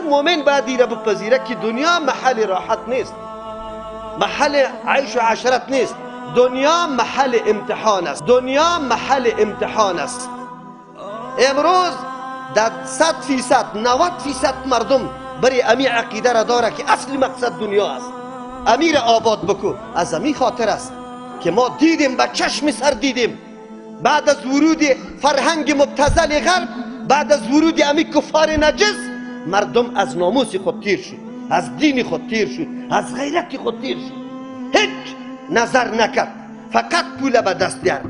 مؤمن باید ایره بپذیره که دنیا محل راحت نیست، محل عیش و عشرت نیست، دنیا محل امتحان است، دنیا محل امتحان است. امروز در 100% 90% مردم برای امی عقیده را داره که اصل مقصد دنیا است، امیر آباد بکو. از امی خاطر است که ما دیدیم، به چشم سر دیدیم، بعد از ورود فرهنگ مبتذل غرب، بعد از ورود امی کفار نجس، مردم از ناموس خود تیر شد، از دین خود تیر شد، از غیرت خود تیر شد، هیچ نظر نکرد، فقط پول به دست بیار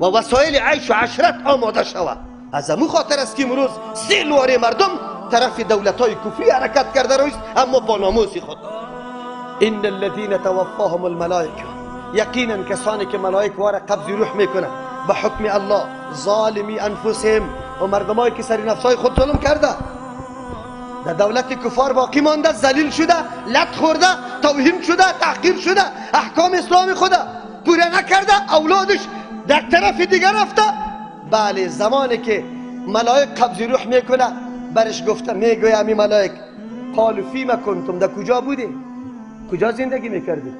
و وسایل عیش و عشرت آماده شود. از امو خاطر است که امروز سه لواره مردم طرف دولت های کفری حرکت کرده رویست، اما با ناموس خود. ان الذين توفاهم الملائکه، یقینا کسانی که ملائک واره قبض روح میکنه به حکم الله، ظالمی انفسهم، و مردمایی که سر نفسای خود ظلم کرده، در دولت کفار باقی مانده، ذلیل شده، لط خورده، توهین شده، تحقیر شده، احکام اسلام خود پوره نکرده، اولادش در طرف دیگر رفته. بله، زمانی که ملائک قبض روح میکنه، برش گفته، میگوید امی ملائک، قالوا فیما کنتم، در کجا بودیم؟ کجا زندگی میکردی؟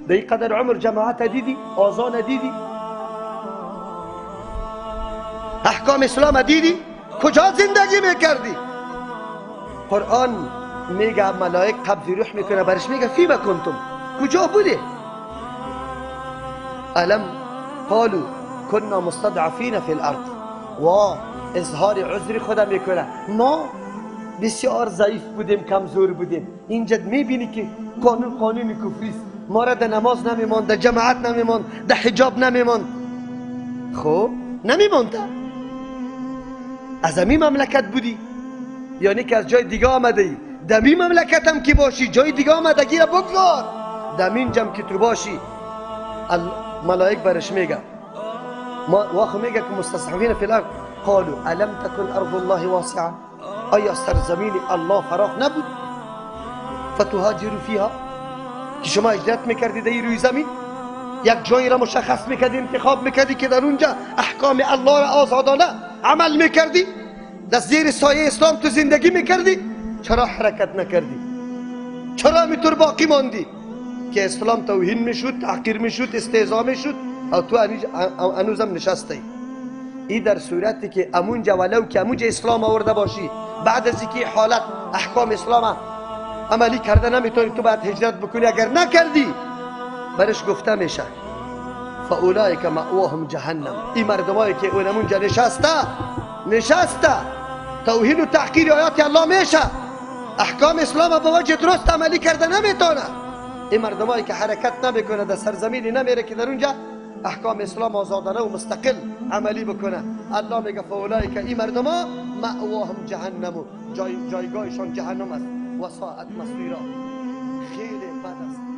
در این قدر عمر جماعت دیدی؟ آذان دیدی؟ احکام اسلام دیدی؟ کجا زندگی میکردی؟ قرآن میگه ملائک قبض روح میکنه، برش میگه فیما کنتم، کجا بودی؟ الم قالوا كنا مستضعفین فی الارض، و اظهار عذر خدا میکنه، ما بسیار ضعیف بودیم، کمزور بودیم. اینجا میبینی که قانون قانون کفری است، ما را در نماز نمیماند، در جماعت نمیماند، در حجاب نمیماند. خب نمیماند، از امی مملکت بودی، یعنی که از جای دیگه آمده ای، دمی مملکت هم که باشی جای دیگه آمدگی را بگذار، دمین جم که تو باشی. ملائک برش میگه، واخو میگه که مستضعفین فی الارض، قالوا الم تکن ارض الله واسعه، آیا سرزمین الله فراخ نبود؟ فتهاجروا فیها، که شما هجرت میکردید در روی زمین، یک جایی را مشخص میکردی، انتخاب میکردی که در اونجا احکام الله را آزادانه عمل میکردی، در زیر سایه اسلام تو زندگی میکردی، چرا حرکت نکردی؟ چرا میتور باقی ماندی که اسلام توهین میشد، تحقیر میشد، استهزا میشد، او تو هنوزم نشستی؟ ای در صورتی که امونجا ولو که امونجا اسلام آورده باشی، بعد از اینکه حالت احکام اسلام عملی کرده نمیتونی، تو باید هجرت بکنی. اگر نکردی برش گفته میشه فاولئک مأواهم جهنم. این مردمایی که اونمونجا نشسته نشسته توهین و تحقیر آیات الله میشه، احکام اسلام به وجه درست عملی کرده نمیتونه، این مردمایی که حرکت نمیکنه، در سرزمینی نمیره که در اونجا احکام اسلام آزادانه و مستقل عملی بکنه، الله میگه فاولئک، این مردما مأواهم جهنم، جایگاهشان جهنم است، و ساعت مصیرا، خیلی بد است.